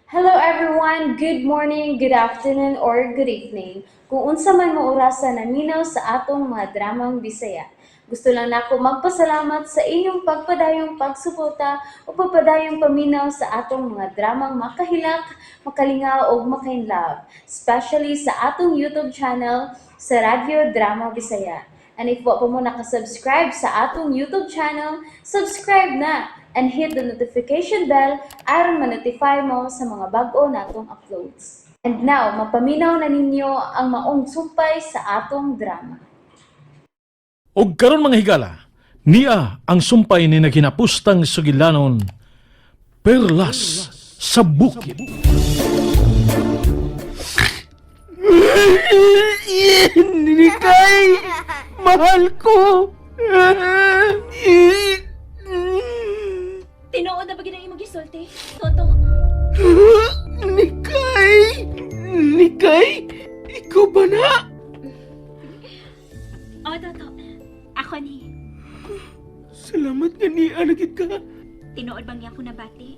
Hello everyone! Good morning, good afternoon, or good evening. Kung unsa man mo orasa naminaw sa atong mga dramang Bisaya. Gusto lang nako magpasalamat sa inyong pagpadayong pagsuporta o pagpadayong paminaw sa atong mga dramang makahilak, makalingaw ug makainlove, especially sa atong YouTube channel sa Radyo Drama Bisaya. And if wa pa mo nakasubscribe sa atong YouTube channel, subscribe na and hit the notification bell aron ma-notify mo sa mga bag-o natong uploads. And now, mapaminaw na ninyo ang maong sumpay sa atong drama. Og karon, mga higala, niya ang sumpay ni naghinapustang sugilanon, Perlas sa Bukid. Nikay! Mahal ko! Tinuod na ba ginang imong gisulti, Toto? Nikay! Nikay! Ikaw ba na? O, Toto. Ako ni. Salamat nga ni alagid ka. Tinuod bang niya ako nabati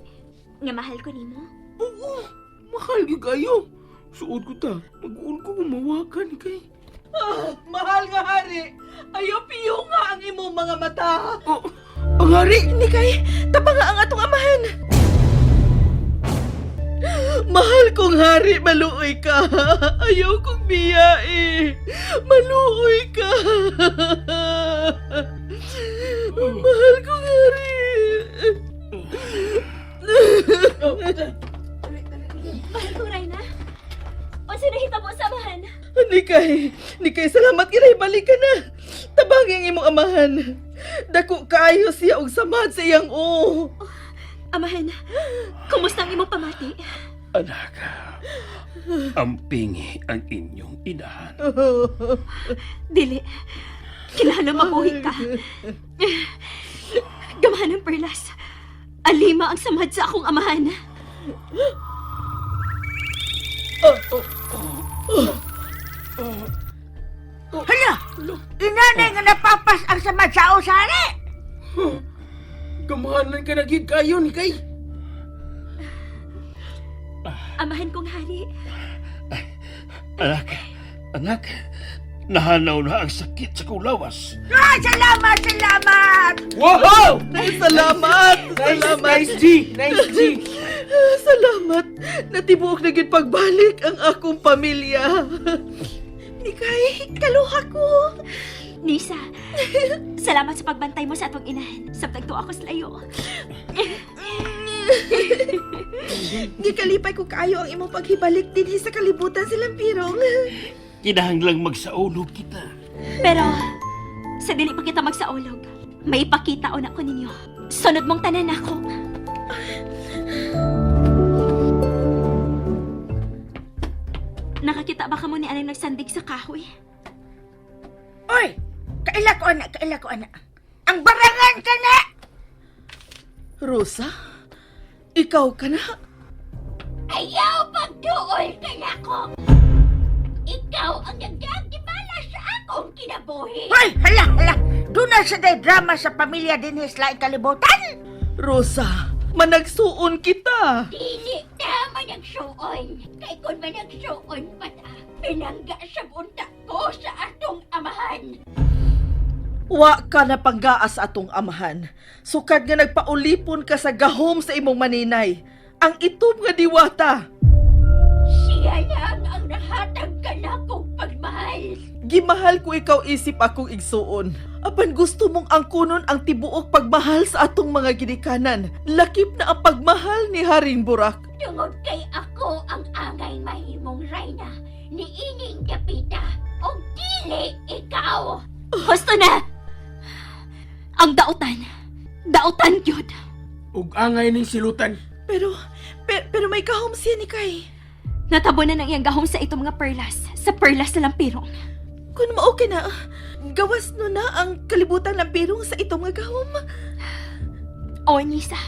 nga mahal ko nimo? Oo, mahal gyud kayo. Suod ko ta, mag-uon ko gumawa ka, Nikay. Ah, mahal nga hari, ayaw piyo nga ang imong mga mata. Oh, ang hari! Nikay, tapanga ang atong amahan. Mahal kong hari, maluoy ka. Ayaw kong biyae. Maluoy ka. Mahal kong hari. Mahal kong Reyna. Unsa nahitabo sa amahan? Nikay, Nikay, salamat kinay balik ka na. Tabangi ang imong amahan. Dako kaayo siya og samad sa iyang o. Amahan, kumusta ang imong pamati? Anak, ampingi ang inyong inahan. Dili. Kinahanglan mabuhi ka. Gamahan ng perlas. Alima ang samad sa akong amahan. Hala! Inanay nga napapas ang samad sa usari! Gamahanan ka na gid kayo, Nikay. Amahan kong hari. Anak, anak, nahanaw na ang sakit sa kulawas. Ay, salamat, salamat! Wow! Salamat! Nice, Salamat! nice G! Nice G! Salamat! Natibuok na gyud pagbalik ang akong pamilya. Nikay, kaluha ko. Nisa, salamat sa pagbantay mo sa atong inahan. Samtang tuwa ako sa layo. Gikalipay ko kaayo ang imong paghibalik dinhi sa kalibutan silang pirong. Kinahanglang magsaulog kita. Pero, sa dili pa kita magsaulog, may ipakita na ko ninyo. Sunod mong tanan ako. Nakakita ba kamo ni anang nagsandig sa kahoy? Oy! Kaila ko, anak, kaila ko, anak. Ang barangan ka na! Rosa, ikaw ka na. Ayaw pagduol ka na ko! Ikaw ang nagdagibala sa akong kinabuhi! Hoy, hala, hala! Doon na sa day drama sa pamilya din sa laing kalibutan! Rosa, managsuon kita. Dili ta managsuon! Kay kung managsuon pa ta, pinangga sa bunta ko sa atong amahan! Wa ka na panggaas atong amahan. Sukad nga nagpaulipon ka sa gahom sa imong maninay. Ang itom nga diwata. Siya lang ang nahatag ka na kong pagmahal! Gimahal ko ikaw isip akong igsuon. Apan gusto mong angkunon ang tibuok pagmahal sa atong mga ginikanan. Lakip na ang pagmahal ni Haring Burak. Tungod kay ako ang angay mahimong reyna ni ining dapita og dili ikaw! Husto na! Ang dautan. Dautan yun. Ug angay ning silutan. Pero may gahom siya ni Kay. Natabunan ang iyang gahom sa itong mga perlas. Sa perlas na lampirong. Kung mao ka na, gawas no na ang kalibutan ng pirong sa itong mga gahom. O, Nisa.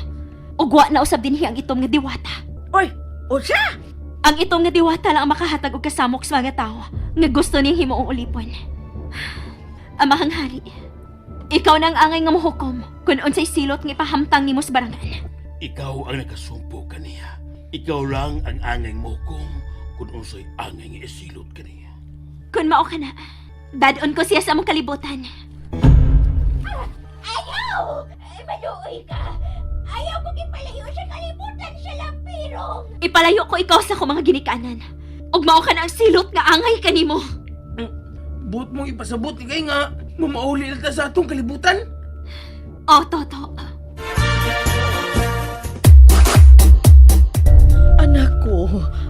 Ugwa na usab dinhi ang itom nga diwata. Oy, unsa? Ang itom nga diwata lang ang makahatag og kasamok sa mga tao nga gusto ning himuong ulipon. Amahang hari, ikaw na ang angay nga mohukom kung unsay silot nga ipahamtang nimo sa barangan. Ikaw ang nakasumpo kaniya. Ikaw lang ang angay mo kung kung unsay angay nga isilot kaniya. Kun mao ka na, dadon ko siya sa among kalibutan. Ayaw! Ay, maluoy ka! Ayaw ko ipalayo sa kalibutan sa lampirong! Ipalayo ko ikaw sa akong mga ginikanan. Ug mao ka na ang silot nga angay kanimo. Buot mong ipasabot ni kay nga mamauli na ta sa atong kalibutan. Oh, Toto. Anak ko,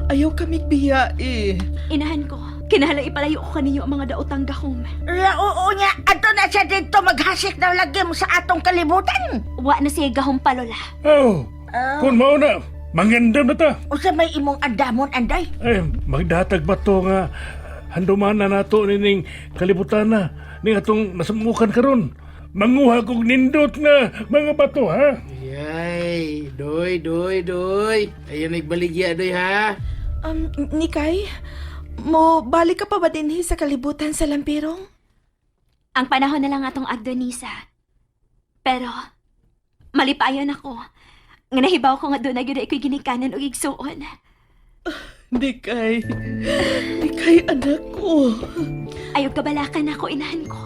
ayaw kamig biya eh. Inahan ko, kinahanglan ipalayo ko kaninyo ang mga daotang gahom. Oo niya, adto na siya dito maghasik na lagi mo sa atong kalibutan. Wa na siya gahom pa, Lola. Oh, kung mao na, mangandam na ta. Usa may imong andamon anday. Ay, magdatag ba to nga handuman na nato nining kalibutan na ning atong nasamukan karon. Manguha kog nindot nga mga bato ha. Yay, doy, doy, doy. Ayun nagbaligya doy ha. Nikay, mo balik ka pa ba dinhi sa kalibutan sa lampirong? Ang panahon na lang atong agdonisa. Pero, malipayon ako. Nga nahibaw ko nga doon na gyud iko'y ginikanan og igsuon. Nikay, Nikay anak ko. Ayaw kabalakan ako, inahan ko.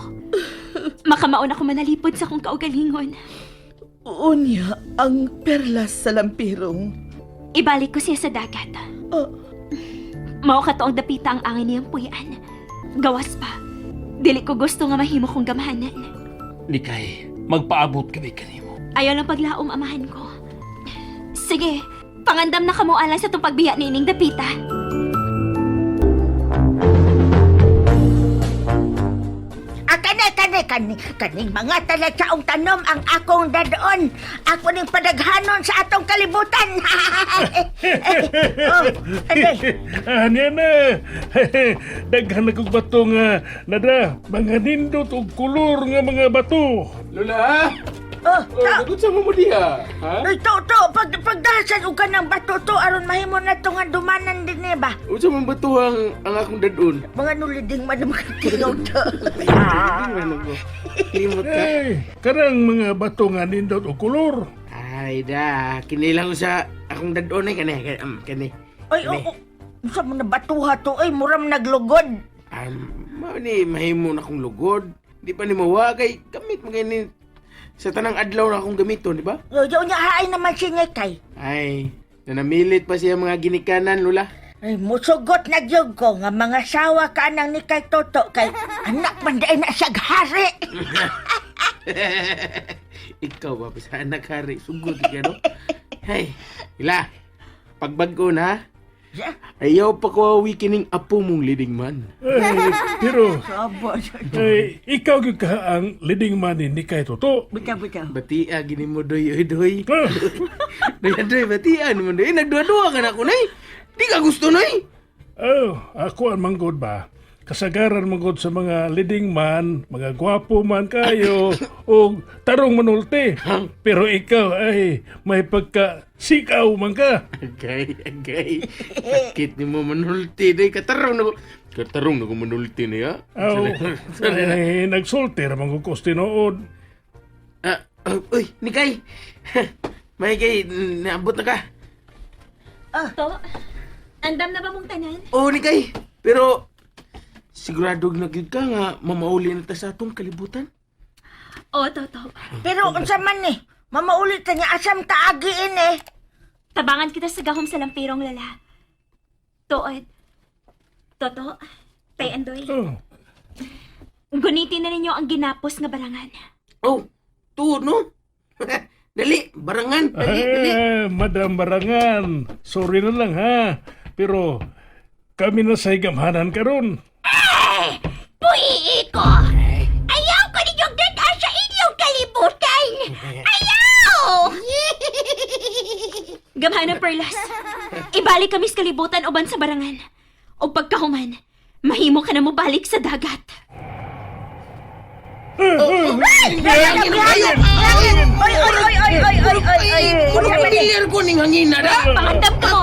Makamaon ako manalipod sa akong kaugalingon. Unya, ang perlas sa lampirong. Ibalik ko siya sa dagat. Oh. Mao ka ang dapita ang angin niyang puyan. Gawas pa. Dili ko gusto nga mahimo kong gamahanan. Nikay, magpaabot kami kanimo. Ayaw lang paglaom amahan ko. Sige, pangandam na kamo alang sa itong pagbiya ni Ining Dapita. Ah, kani, kani, kani, kaning mga talatsaong tanom ang akong dadoon. Ako ning padaghanon sa atong kalibutan. Oh, anday. Ah, niya na. Daghan na kog bato nga nada, mga nindot og kolor nga mga bato. Lola, Oh, oh, ta, nagunsa mo mo diha? Ha? Ay, to, to, pag, pagdasan og kanang bato to, aron mahimo na to nga dumanan din eh ba? Unsa man ba to ang akong dadon? Mga nuliding man ang mga tingaw to. Ay, man ako. Limot ka. Ay, karang mga bato nga nindot og kolor. Ay da, kinilang sa akong dadon ay kani, kani. Kani. Ay, oo, oh, oh. Sa mga batuha to, ay, muram naglugod. Mao ni mahimo na akong lugod. Di pa ni mawa kay gamit mo ni sa tanang adlaw na akong gamiton, di ba? Yo, yo, niya, haay naman si Nikay. Ay, nanamilit pa siya mga ginikanan, Lola. Ay, musugot na gyud ko nga mga sawa ka nang Nikay Toto kay anak man dai na siyag hari. Ikaw ba sa anak hari sugod ka no? Hey, ila. Pagbag-o na. Yeah. Ayaw pa ko kining apo mong leading man. Ay, pero Sabo. ay, ikaw gyud ka ang leading man ni Nikay Toto. Bitaw, bitaw. Batia gini mo doy oy doy. Ah, Doy doy batia ni mo doy. Nagduwa-duwa ka na ko nay. Di ka gusto nay. Oh, ako ang manggod ba? Kasagaran manggod sa mga leading man, mga gwapo man kayo, o tarong manulti. Pero ikaw ay may pagka sikaw man ka. Agay, agay. Sakit ni mo manulti day katarong na ko. Katarong na ko manulti niya. Aw, ay, nagsulti ra man ko tinuod. Ah, oh, uy, Nikay. May kay naabot na ka. To, andam na ba mong tanan? Oo, Nikay. Pero sigurado na gyud ka nga mamauli na ta sa atong kalibutan. Oo, Toto. Pero unsa man ni? Mamaulit ta niya asam taagiin eh. Tabangan kita sa gahom sa lampirong lala. Tuod. Toto, Tay Andoy, Oh, gunitin na ninyo ang ginapos nga barangan. Oh, tuod no? Dali, barangan. Dali, dali. eh, Madam Barangan, sorry na lang ha. Pero kami na sa higamhanan karon. Puii ko! Ayaw ko ninyong dadaan sa inyong kalibutan! Ayaw! Gamhanan Perlas, ibalik kami sa kalibutan uban sa barangan. O pagkahuman, mahimo ka na mo balik sa dagat. Hangin kayo. Oy, oy, oy, oy, oy, oy, oy, oy. Kuno pilyar ko ning hangin na da. Pangandam ka mo!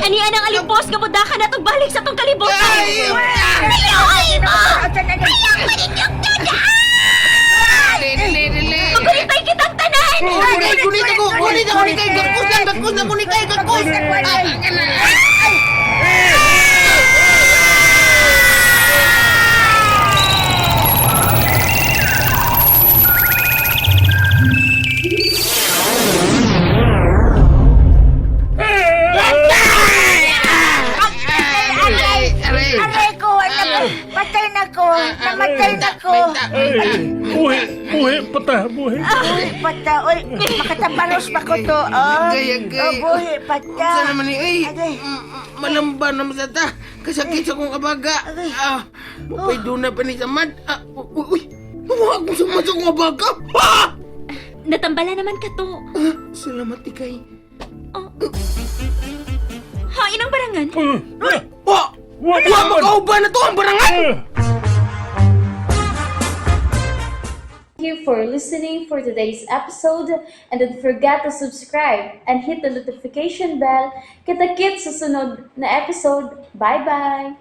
Anian ang alimpos nga mudaka na itong balik sa tong kalibutan! Ayaw mo! Asa na ni? Ayaw ko ninyong dadaan! Dali, dali, dali. Magulitay kitang tanan! Gunit, gunit ako. Kunin na kunin kay gakos lang, gakos na kunin kay gakos. Gakos na kunin. Ah, ah, ah. Aray! Aray! Aray ko! Patay na ko! Namatay na ko! Ay, buhi, buhi pata, buhi. Buhi pata! Oy, makatabaros pa ko to. Oh, Agay, agay. Oh, buhi pata! Unsa naman ni ay? Agay. Malamba naman sa ta. Kasakit sa kong abaga. Agay. Ah, mapay doon na pa ni samad. Ah, uy, uy. Nakuha akong samad sa kong abaga. Ah! Natambala naman ka to. Ah, salamat ikay. Hain ang barangan. Wa! Wa Wa makauban na to ang barangan! Thank you for listening for today's episode and don't forget to subscribe and hit the notification bell. Kita-kits sa sunod na episode. Bye-bye!